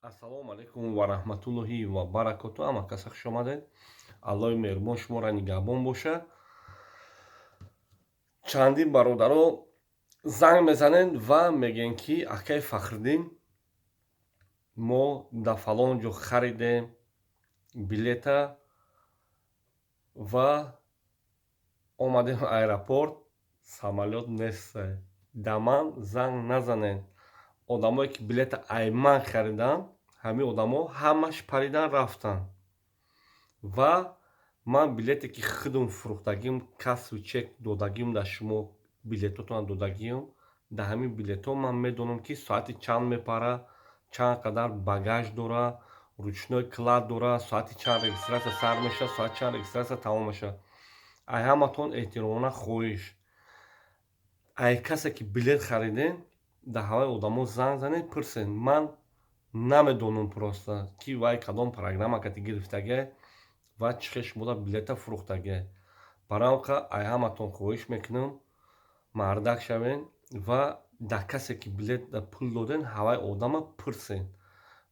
Ассалому алайкум ва раҳматуллоҳи ва баракоту. Ҳама каса хуш омадед. Аллоҳи меҳрубон шуморо нигаҳбон бошад. Чандин бародаро занг мезанед ва мегӯянд, ки акаи Фахриддин, мо дар фалон ҷо харидем билета ва омадем аэропорт, самолёт нест. Да ман занг назанед. Одамое ки билета ай ман хариданд, ҳамин одамо ҳамаш паридан рафтанд ва ман билете ки худам фурӯхтагим, кассу чек додагим, дар шумо билетотона додагиам. Дар ҳамин билетҳо ман медонам, ки соати чанд мепара, чанд қадар багаж дора, ручной кладь дора, соати чанд регистрация сар мешавад, соати чанд регистрация тамом мешавад. Ай ҳаматон эҳтиромона хоҳиш: ай касе ки билет харидем, дар ҳаваи одамо занг занед, пурсед. Ман намедонам просто, ки вай кадом программа кати гирифтагиа ва чӣ хел шумода билета фурӯхтагиа. Барои он қа ай ҳаматон хоҳиш мекунам, мардак шавен ва дар касе ки билет пул доден, ҳаваи одама пурсен.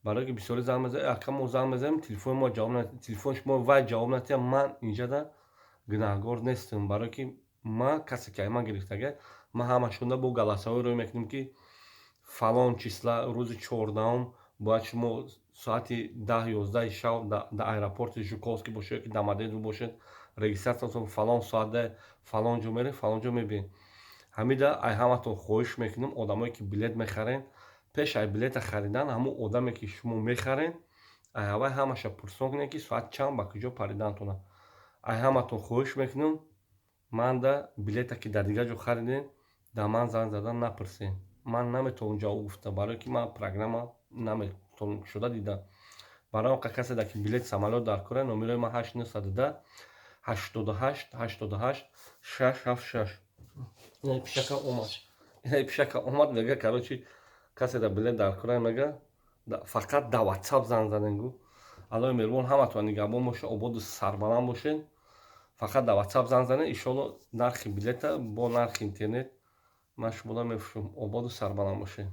Барое ки бисёре занг мезанед: «Ака, мо занг мезанем, телефони мо ҷавоб, телефони шумо вай ҷавоб натиҳад». Ман инҷада гунаҳгор нестам, барое ки ман касе ки ай ман гирифтагиа, ман ҳамашонда бо голосовой рӯй мекунем, ки фалон числа, рӯзи 14-ум бояд шумо соати 10-11-и шаб дар аэропорти Жуковский бошед ё ки Домодедово бошед, регистрация фалон соатда, фалон ҷо меред, фалон ҷо мебиед. Ҳамида ай ҳаматон хоҳиш мекунам: одамое ки билет мехарен, пеш ай билета харидан ҳамон одаме ки шумо мехарен, ай ҳавай ҳамаша пурсон кунед, ки соат чанд ба куҷо паридантона. Ай ҳаматон хоҳиш мекунам, манда билета ки дар дигар ҷо харидем, дар ман занг задан напурсед. Ман наметавонам ҷавоб гуфта, барое ки ман программа наметавонам шуда дида. Барои он касе ки билети самолёт дар кора, номерои ман 8 902 88 88 676. Пишака омад, пишака омад. Мега, короче, касе да билет дар кора, мега, фақат да Ватсап занг занен. Гу, Аллои меҳрубон ҳаматон нигаҳбон боша, ободу сарбаланд бошед. Фақат да Ватсап занг занед, иншоалло нархи билета бо нархи интернет ман шумода мефурӯшам. Ободу сарбаланд бошед.